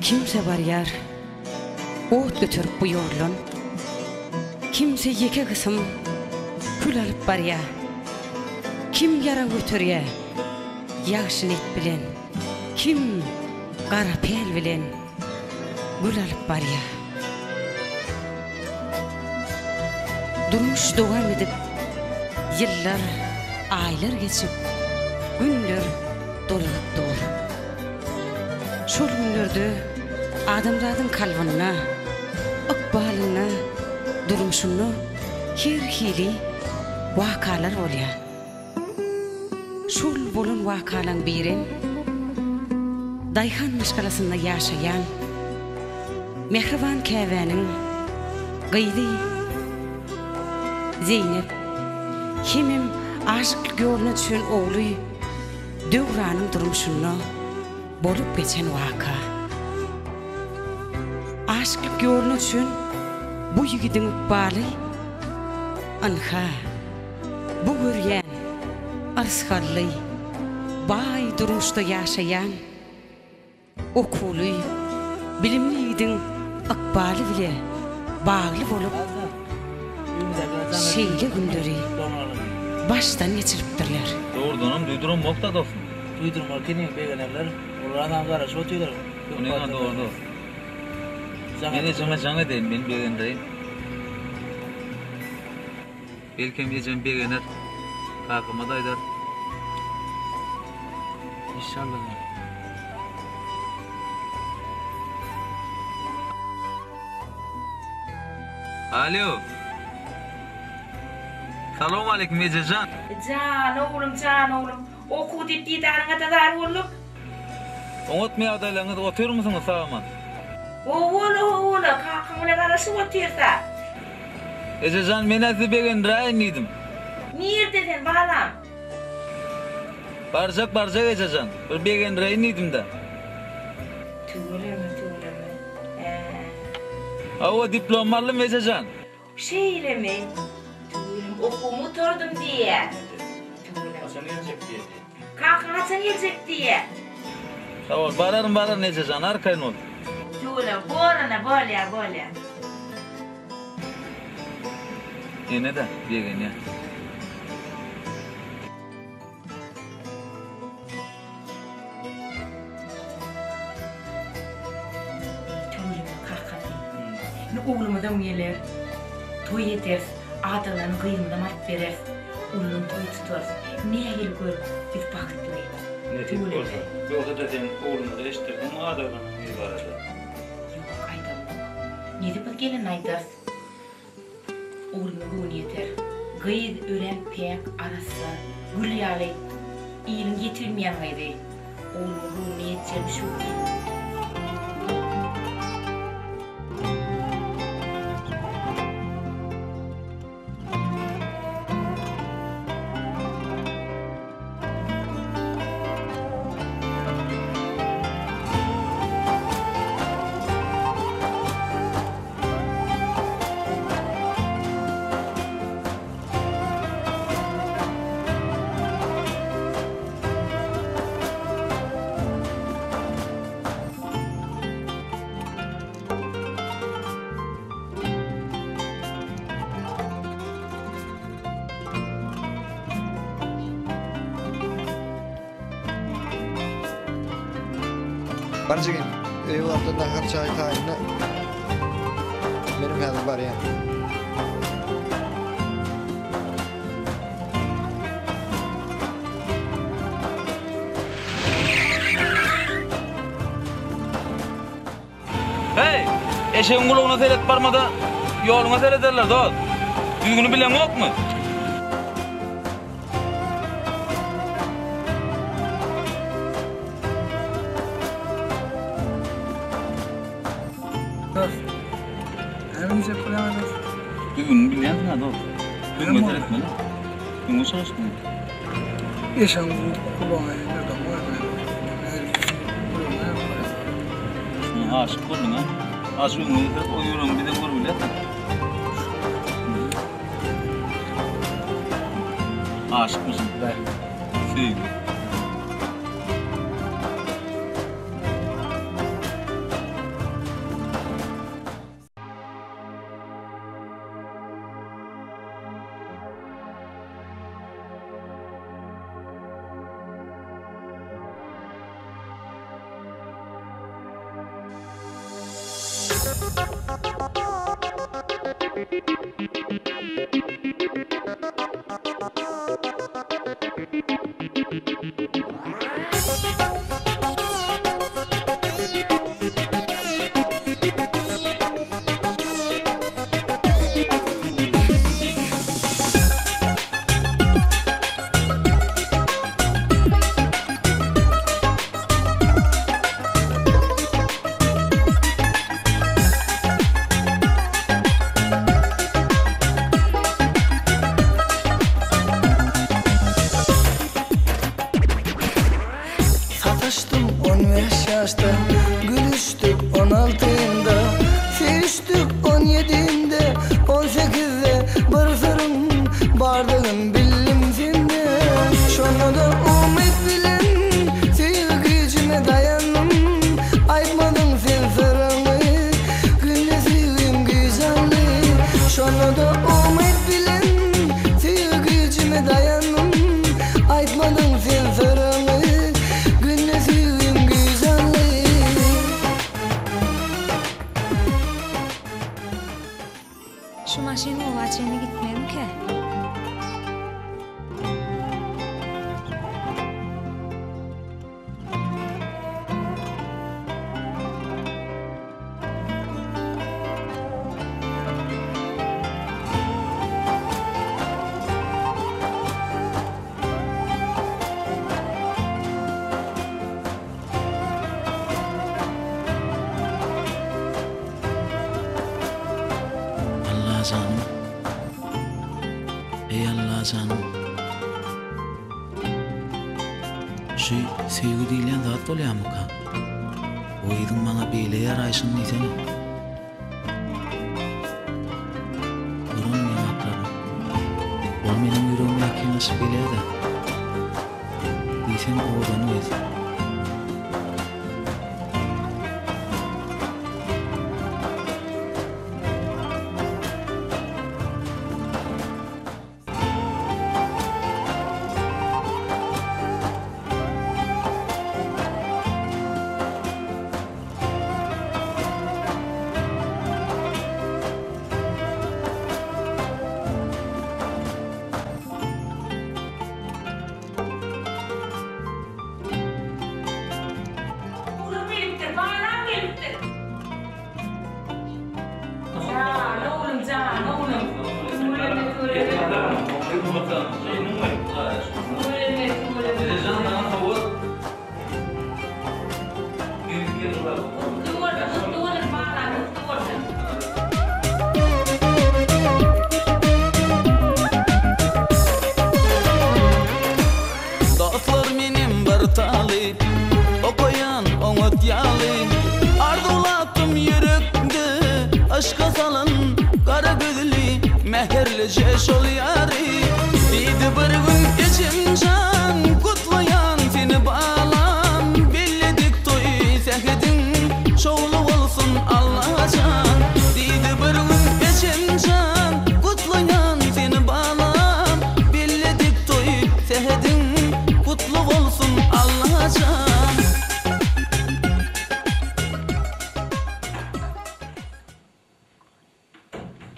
Kimse barýar ot göterip bu ýoldan, Kimse ýeke gysym kül alyp barýar. Kim ýarag göterýär ýagşy net bilen, Kim gara päl bilen gül alyp barýar. Durmuş dowam edip, ýyllar, aýlar geçip, günler dolagyp dur. Şol günlerde adamzadyň kalbynda, ykbalynda, durmuşynda her hili wakalar bolýar. Şol bolan wakalaň birem daýhan maşgalasynda ýaşaýan mähriban käbäniň gyzy Zeýnep hemem aşyklyk ýoluna düşen ogly Döwranyň durmuşynda bolup geçen waka. Aşyklyk ýoluna düşen bu ýigidiň ykbaly, ynha, bu görýän yrsgally, baý durmuşda ýaşaýan Okuwly, bilimli ýigidiň ykbaly bile bagly bolup, şeýle günleri başdan geçiripdirler. Dogrudanam duýduramok-da dostum. Duýdurmaly keniň begenerler. Olar adam garaşyp otyrlar. Onyňa dogry dost. Men ejeme jaň edeýin, meni begendireýin. Belkem ejem begener. Kakama-da aýdar. Inşallah. Alo. Salowmaleýkim ejejan. Jan oglum, jan oglum. Okuw diýip didaryňa-da zar bolduk. Oňatmy ýagdaýlaryňyz, otyrmysyňyz sag-aman? Howwa-la, howwa-la, kakaň bilen garaşyp otyrys-a. Ejejan, men-ä sizi begendiräýin diýdim. Nirde sen, balam? Barjak, barjak ejejan. Bir begendiräýin diýdim-dä. Tüweleme, tüweleme. Hä. Hawa, diplomymy aldym, ejejan. Şeýlemi? Tüweleme, okuwymy gutardym diýýä. Tüweleme. Haçan geljek diýdi. Kakaň haçan geljek diýýä. Sag bol, bararyn, bararyn ejejan, arkaýyn bol. Tüweleme, bor ene, bolýa, bolýa. Ene-de begenýär. Tüweleme kakasy. Indi oglumyzam geler. Toý ederis, adaglaryny gyzymyzam alyp bereris. Ulluny toý tutarys. Nähili gör, biz bagtly. Nesip bolsa. Ýogsa-da sen oglumyza eşitdirdiňmi adaglanan gyz barada? Ýok, aýdamok. Nesip biz gelende aýdarys. Ogluma göwni ýeter. Gyz örän päk, arassa, gül ýaly, iliň ýetibilmeýän gyzy. Ogluma göwni ýetjegine şübhesiz. Bar jigim, öýe barda nahar çaý taýynla. Menem häzir barýan. Heý, eşegiň gulagyna seret barmada, ýoluňa serederler, dost. Düzgüni bileňokmy? Dost, näme diýjek bolýaň dost? Düzgünini bilýänsiň-ä, dost. Düzgüne seretmeli. Öňe çykyşdyň. Eşegiň gulagyna nerden goýaryn? Gulagyna goýaryn. Şuňa aşyk bolduň-a? Aşyk öňüňe seret, o ýüregiňi bizem görüp bilýäs-ä. Aşykmyşyň. Söýgi. Sataşdym on bäş ýaşda, Gülüşdik on altynda, Söýüşdik on ýedinde, On sekizde bir syryň Bardygyn bildim sende. Şonda-da umyt bilen Söýgi güýjüme daýandym, Aýtmadyň sen syryňy, Günde söýgim güýç aldy. Şonda-da umyt bilen Söýgi güýjüme daýandym, Aýtmadyň sen syryňy, Günde söýgim güýç aldy. Şu maşyn oba çenli gitmezmikä? Allajanym, eý Allajanym. Şu söýgi diýilýän zat bolýamyka? Bu gyzyň maňa beýle ýaraýşyny diýsene. Gör onuň ýaňaklaryny. Ol meniň ýüregime ýakynlaşyp gelýär-de. Diýseň owadan gyz. Oglum gelipdir, balam gelipdir. Jan oglum, jan oglum. Tüweleme, tüweleme. Tüweleme, tüweleme. Gutly bolsun, gutly bolsun, balam, gutly bolsun. Dostlar menem bir talyp Okaýan oňat ýaly Arzuwlapdym ýürekde Yşka salan gara gözli Mähirlije şol ýary Diýdi bir gün ejem jan Gutlaýan seni balam Belledik toý sähediň Şowly bolsun Allajan Diýdi bir gün ejem jan Gutlaýan seni balam Belledik toý sähediň Gutly bolsun Allajan.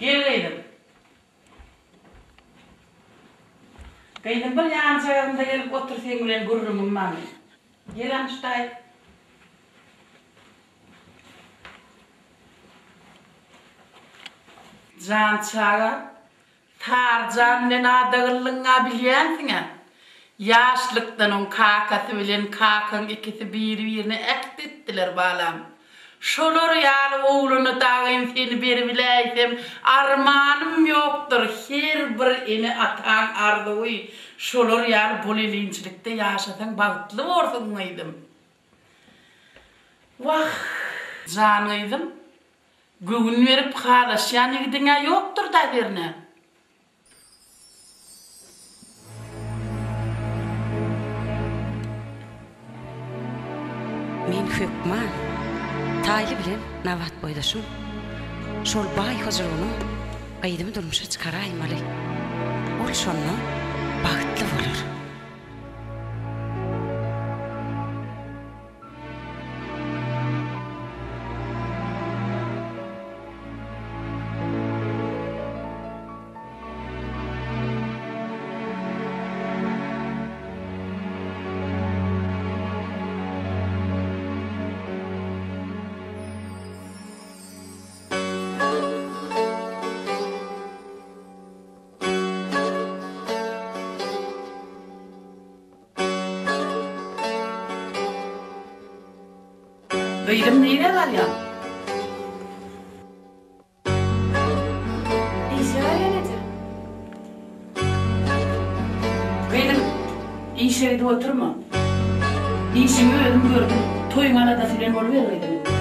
Gel gyzym. Gyzym bir ýanjagazymda gelip otur seň bilen gürrüňim barmy. Gel Anuşdaý. Jan çaga, Tarjan bilen adagyllygyň-a bilýänsiň-ä. Ýaşlykdan oň kakasy bilen kakaň ikisi biri-birine äht etdiler, balam. Şolar ýaly oglana dagyn seni beribiläýsem, armanym ýokdur. Her bir ene-ataň arzuwy şolar ýaly bolelinçilikde ýaşasaň bagtly borsuň, gyzym. Wah, jan gyzym, Göwün berip halaşýan ýigidiň-ä ýokdur-da hernä? Men hökman Taýly bilen Nabat boýdaşyň şol baý hojalygyna gyzymy durmuşa çykaraýmaly. Ol şonda bagtly bolar. Gyzym nirä barýaň? Işe barýan eje. Gyzym, işe gidip oturma. Işiňi özüm gördüm. Toýuň aladasy bilen boluber gyzym indi.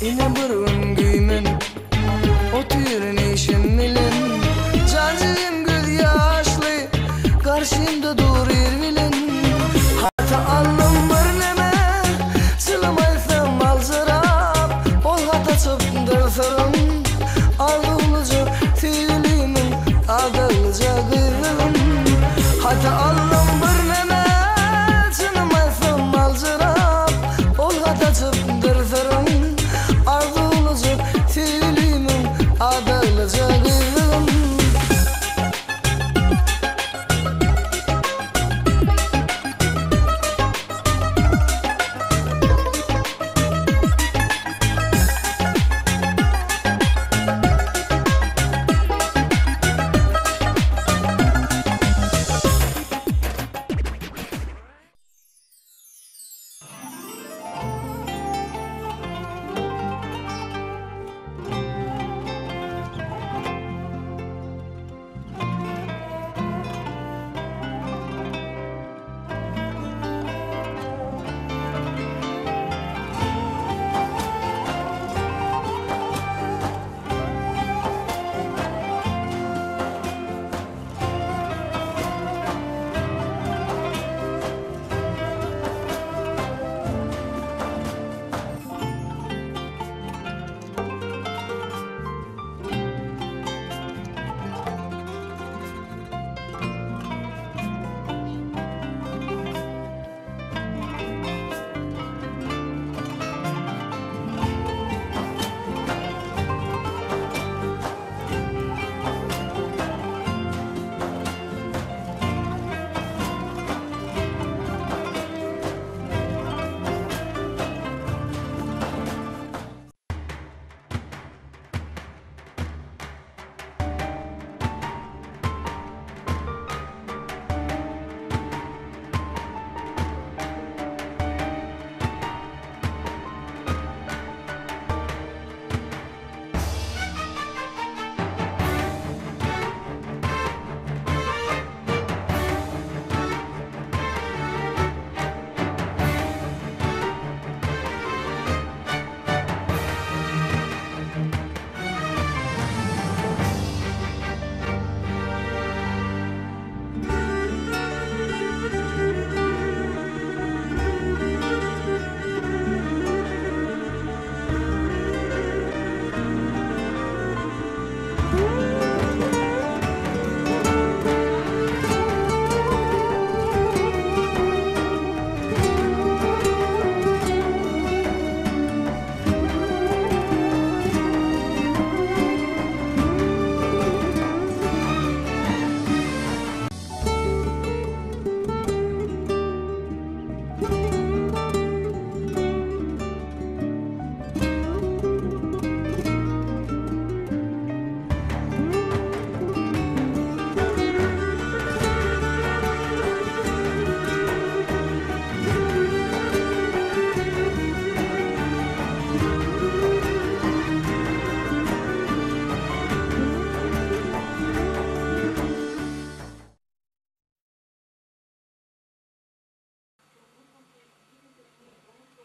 Ine bir gün güýmenip otyryn eşim bilen Janjygym göz ýaşly garşymda dur ir bilen Hata aldym birneme çylym aýtsam aljyrap Ol hat açypdyr syrym arzuwlyja söýgülimiň adaglyja gyzlygym Hata aldym birneme çynym aýtsam aljyrap Ol hat açypdyr syrym arzuwlyja söýgülimiň adaglyja gyzlygym.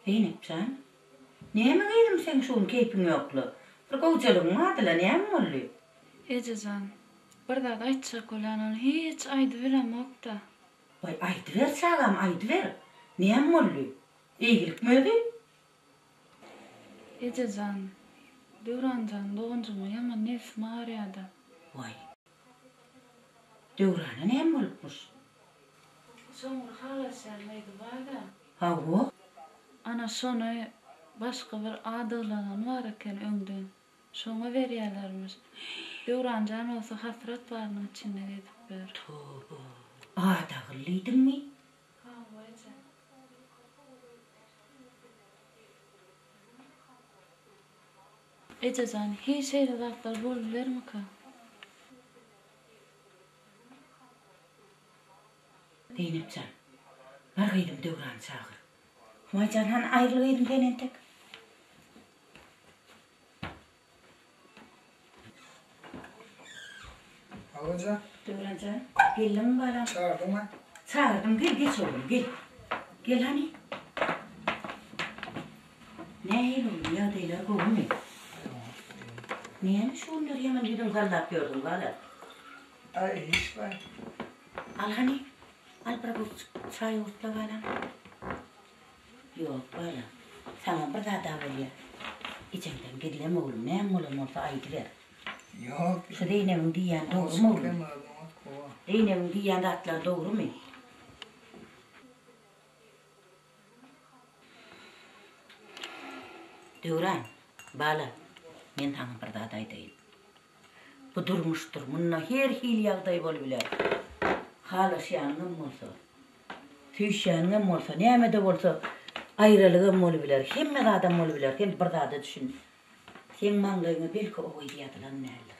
Zeýnep jan, näme gyzym seň şu gün keýpiň ýokla? Bir gowjalygyň bardyla, näme boldy? Eje jan, bir zat aýtjak bolýan ony hiç aýdybilemok-da. Waý, aýdyber çagam, aýdyber. Näme boldy? Eýgilikmi özi? Eje jan, Döwran jan doganjygyma ýaman nebsim agyrýa-da. Waý, Döwrana näme bolupmyş? Şoň bir halaşýan gyzy bar-da. Hawa. Ana şony başga bir adaglanan bar eken öňden. Şoňa berýälermiş. Döwranjan bolsa hasrat barynyň içinde gezip ýör. Toba. Adagyl diýdiňmi? Hawa eje. Ejejan, hiý şeýle zatlar bolubilermika? Zeýnep jan, bar gyzym Döwrany çagyr. Humaý jan, hany aýryl gyzym sen entek. Hawa jan. Döwran jan, geldiňmi balam? Çagyrdyňmy? Çagyrdym, gel geç oglum, gel. Gel hany. Nähili oglum, ýagdaýlar gowumy? Näme şu günler ýaman ýüzüň sallap ýördüň bala? Aý, hiç baý. Al hany, al bir gurçuk çaý gurtla balam. Ýok, bala, saňa bir zad-a bolýa. Ejeňden gizleme oglum, näme bolan bolsa aýdyber. Ýok. Şu Zeýnebiň diýýäni dogrumy oglum? Zeýnebiň diýýän zatlary dogrumy? Döwran, bala, men saňa bir zat aýdaýyn. Bu durmuşdyr, munda her hili ýagdaý bolubiler. Halaşýanyňam bolsa, söýüşýäniňem bolsa, näme-de bolsa, aýralygam bolubiler, hemme zadam bolubiler. Sen bir zada düşün. Seň maňlaýyňa belki o gyz ýazylan däldir.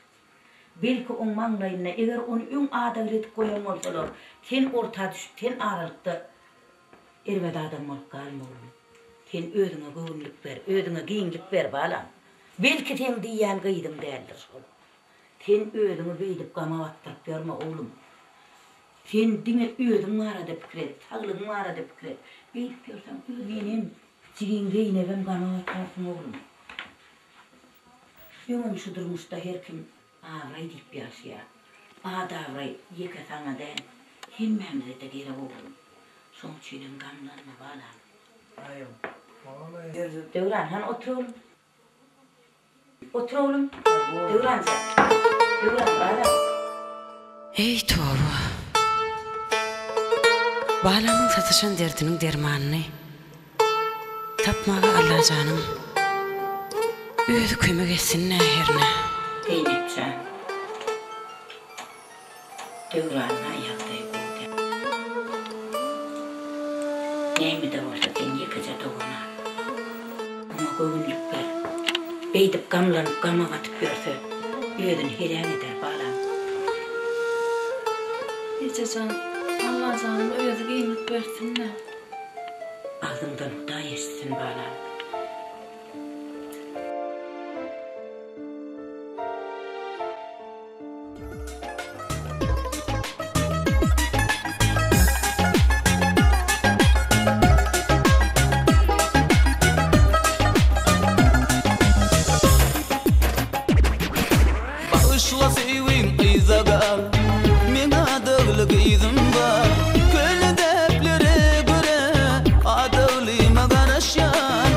Belki oň maňlaýynda, eger ony öň adagly edip goýan bolsalar, sen orta düşüp, sen aralykda Erbet adam bolup galma oglum. Sen özüňe göwünlik ber, özüňe giňlik ber balam. Belki seň diýýän gyzyň däldir şol. Sen özüňi beýdip gama batdyryp ýörme oglum. Sen diňe özüň barada pikir et, saglygyň barada pikir et. Beýdip ýörseň menem, jigiň Zeýnebem gama batarsyň oglum. Öňem şu durmuşda her kim Abraý diýip ýaşaýar. At-abraý ýeke saňa däl, hemmämize-de gerek oglum. Şoň üçinem gamlanma, balam. Döwran, hany otur oglum. Otur oglum. Döwran jan. Döwran, balam. Eý, toba! Balamyň sataşan derdiniň dermanyny Tapmaga Allajanyň özi kömek etsin-dä hernä. Zeýnep jan. Döwranyň-a ýagdaýy gowy däl. Näme-de bolsa seň ýekeje dogana. Oňa göwünlik ber. Beýdip gamlanyp gama batyp ýörse, özüni heläk eder, balam. Eje jan, Allajanyň özi giňlik bersin-dä. Agzyňdan Hudaý eşitsin balam. Bagyşla söýgim yza gal Meň adagly gyzym bar Köne däplere görä adaglyma garaşýan.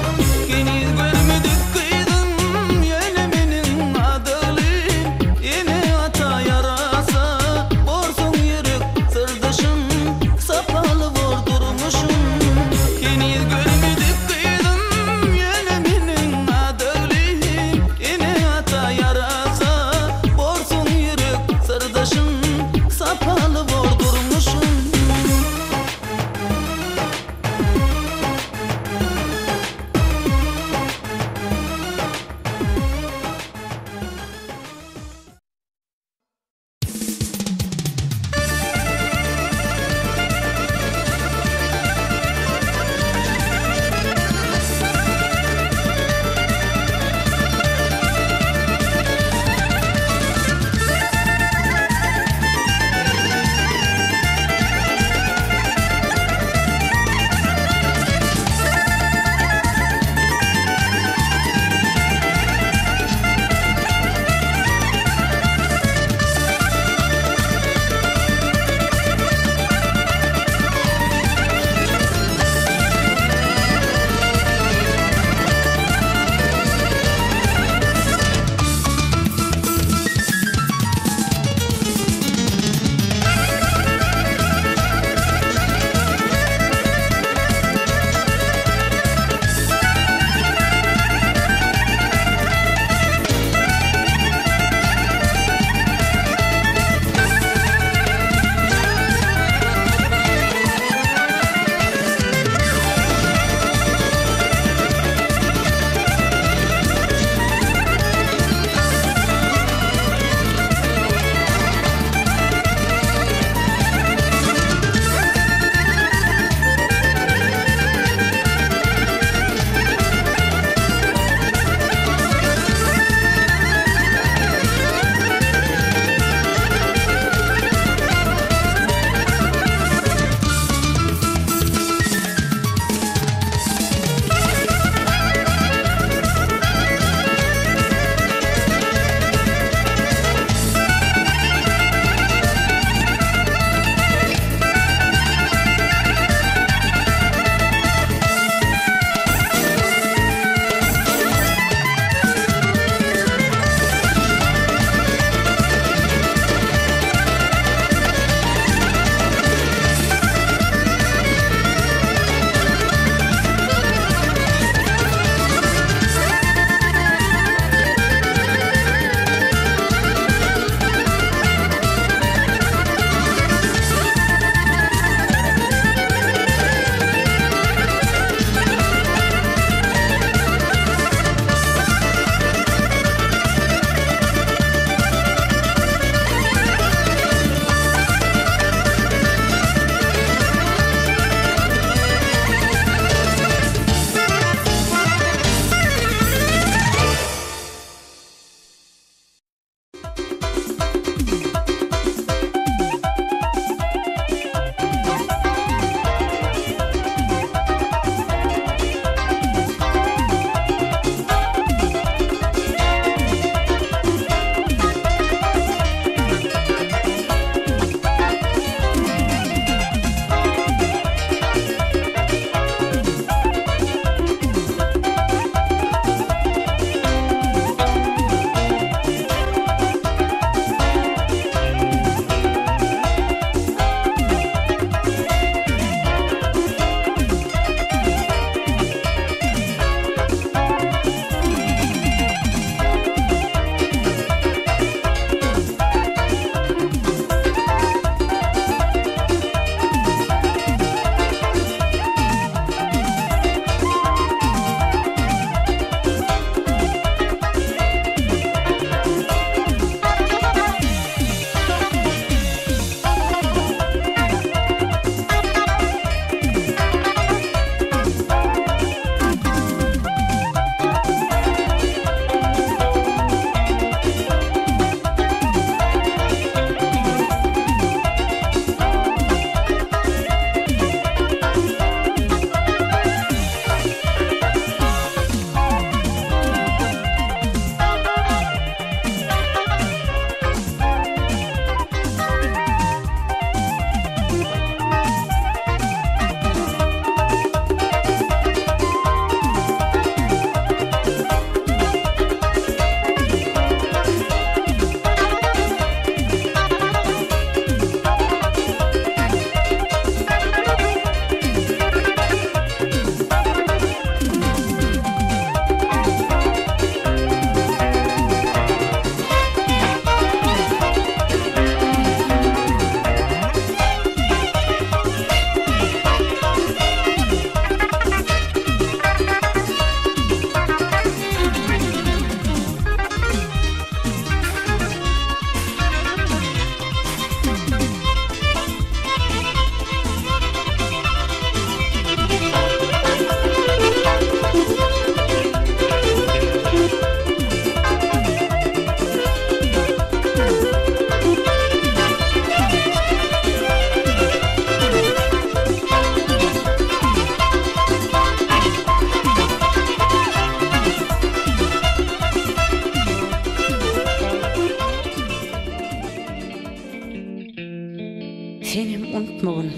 Senem unutmagyn,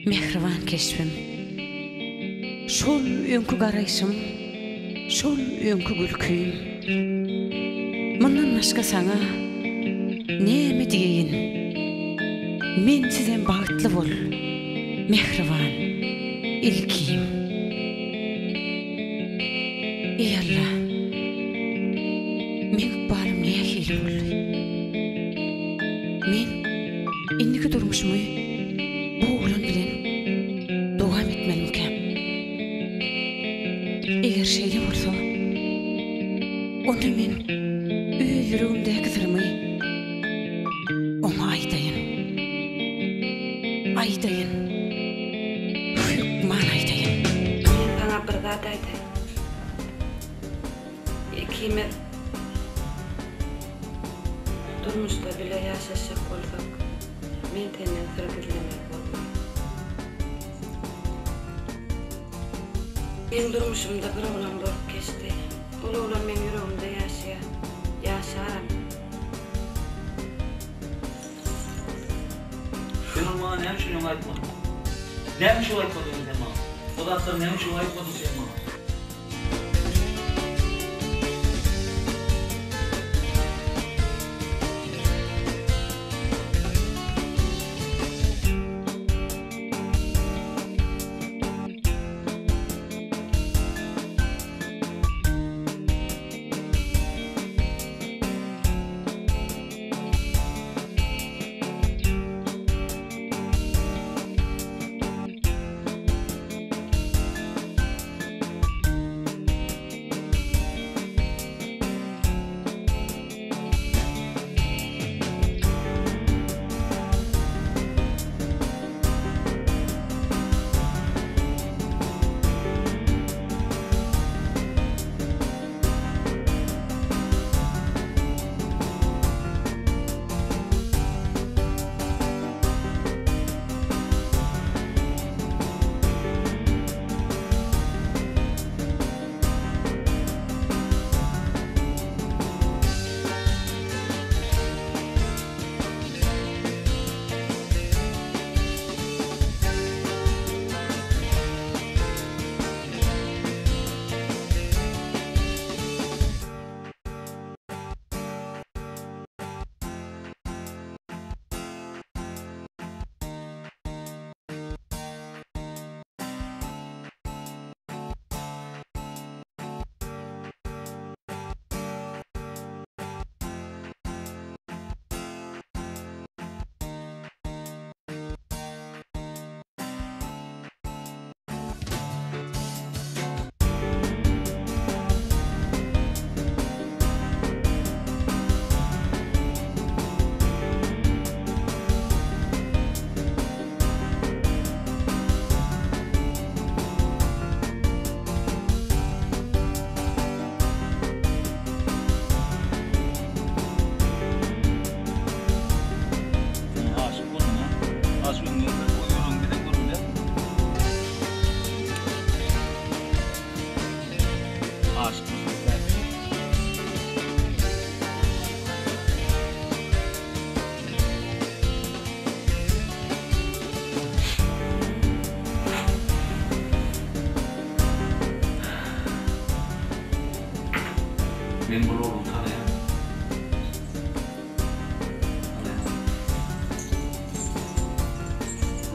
mähriban keşbim. Şol öňki garaýşym, şol öňki gülkim. Mundan başga saňa näme diýeýin? Mensizem bagtly bol, mähriban ilkim. Eý Alla! Meň ykbalym nähili boldy? Men indiki durmuşymy bu oglan bilen dowam etmelimikäm? Eger şeýle bolsa, onda men öz ýüregimdäki syrymy oňa aýdaýyn. Aýdaýyn. Hökman aýdaýyn. Men saňa bir zat aýdaýyn. Ikimiz durmuşda bile ýaşaşjak bolsak, men senden syr gizlemeli bolmaryn. Meň durmuşymda bir oglan bolup geçdi. Ol oglan meň ýüregimde ýaşaýar. Ýaşaram. Sen ony maňa näme üçin öň aýtmadyň? Näme üçin aýtmadyň ony sen maňa? O zatlary näme üçin aýtmadyň sen maňa? Sen aşyk bolduň a? Aşyk öňňe o ýüregiň bizem görülýärmi? Aşyk Men bir oglan tanaýan. Tanaýan.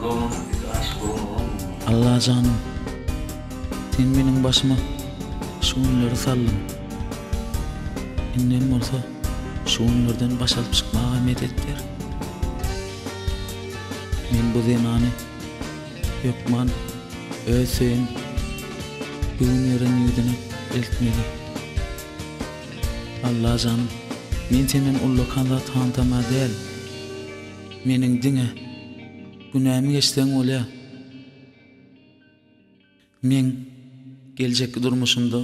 Bu oglan hakyky aşyk bolan oglan bu. Allajanym, sen meniň başyma şu günleri saldyň. Indem bolsa şu günlerden baş alyp çykmaga medet ber. Men bu zenany hökman öz söýen, göwün beren ýigidine eltmeli. Allajanym, men senden ullakan zat hantama däl. Meniň diňe günämi geçseň bolýar. Meň geljekki durmuşymda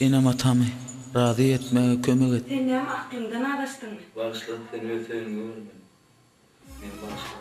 enem-atamy razy etmäge kömek et. Sen näme aklyňdan azaşdyňmy? Bagyşla, seni öz söýgiňe bermeli. Meni bagyşla.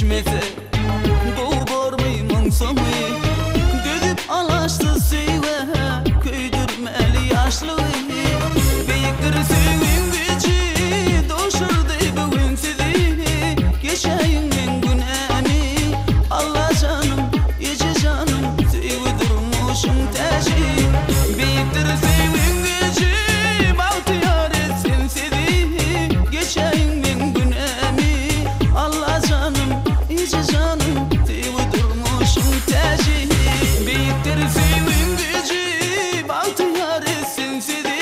Söýüşmese gowy bormy muň soňy Dözüp alaçsyz söýgä köýdürmeli ýaşlygy Beýikdir söýgiň güýji duşurdy bu gün sizi Geçäýiň meň günämi Alla janym, eje janym Söýgi durmuşyň täji Beýikdir söýgiň güýji Bagtyýar etsin sizi Geçäýiň meň günämi Alla janym, eje janym Söýgi durmuşyň täji Beýikdir söýgiň güýji Bagtyýar etsin sizi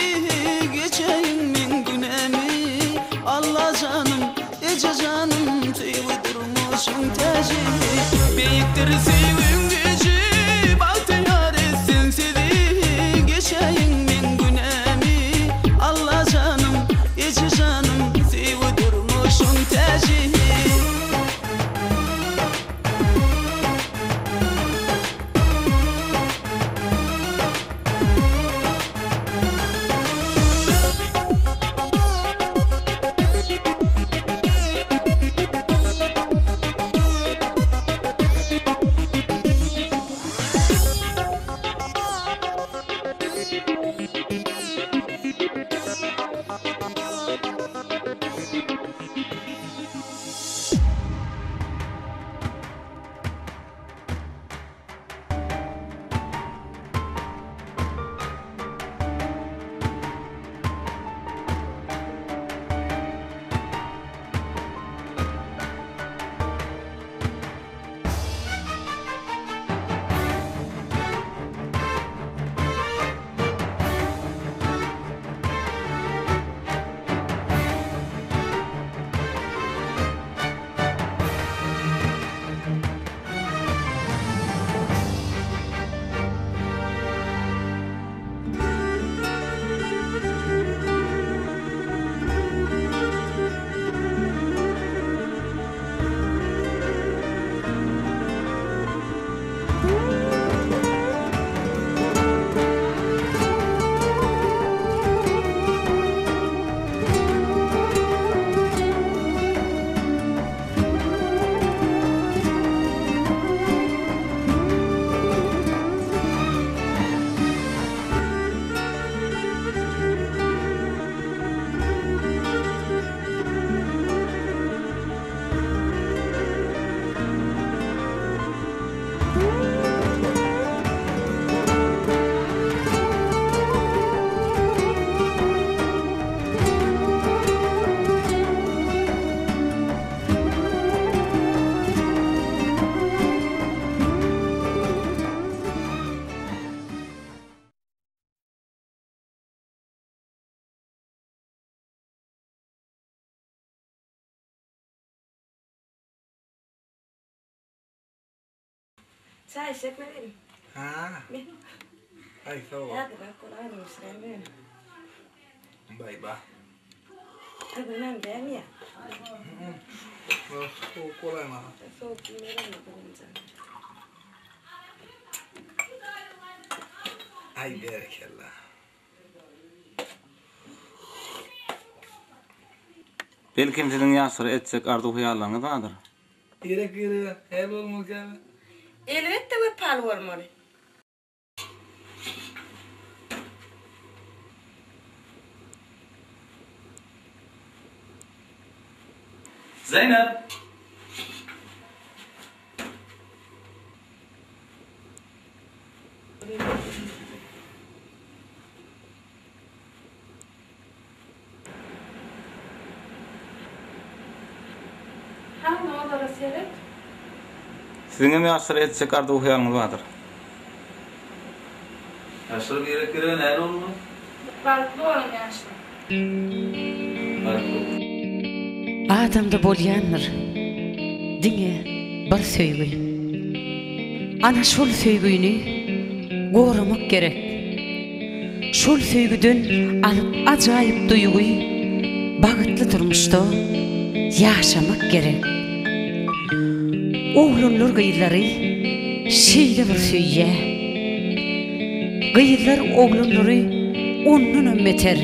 Geçäýiň meň günämi Alla janym, Eje janym söýgi durmuşyň täji Beýikdir söýgiň güýji Bagtyýar etsin sizi Geçäýiň meň günämi Alla janym, eje janym Söýgi durmuşyň täji. Çaý içjekmi gelin? Ha. Men. Aý sag bol. Häzir bak ol aýdyň içiräýme gelin. Baý ba. Bilmem dämi ýa? Ýok, sowuk bolaýmasa. Sowuk diýmeýän birinji. Aý berekella. Belkem siziň ýaşlara etjek arzuw-hyýallaryňyz bardyr? Gerek ýere hel bolmaly käbe. Elbetde wepaly bolmaly. Zeýnep! Hany olara seret. Siziňem ýaşlara etjek arzuw-hyýalyňyz bardyr. Ýaşlar birek-birege näle bolmaly? Bagtly boluň ýaşlar. Bagtly boluň. Adamda bolýandyr diňe bir söýgi. Ana şol söýgüni goramak gerek. Şol söýgüden alyp ajaýyp duýgy Bagtly durmuşda ýaşamak gerek. Oglanlar gyzlary şeýle bir söýýä. Gyzlar oglanlary ondanam beter.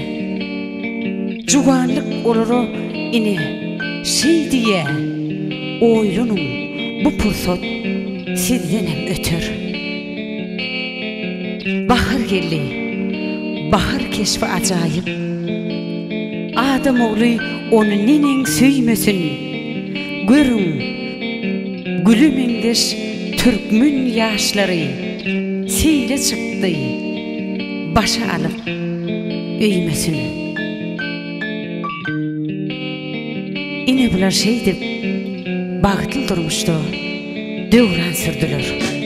Juwanlyk olara ine şeý diýýä, Oýlanyň! Bu pursat sizdenem öter. Bahar geldi, bahar keşbi ajaýyp. Adam ogly ony neneň söýmesin? Görüň, güle meňzeş türkmen ýaşlary seýle çykdy, başa alyp öýmesin. Ine bular şeýdip bagtly durmuşda döwran sürdüler.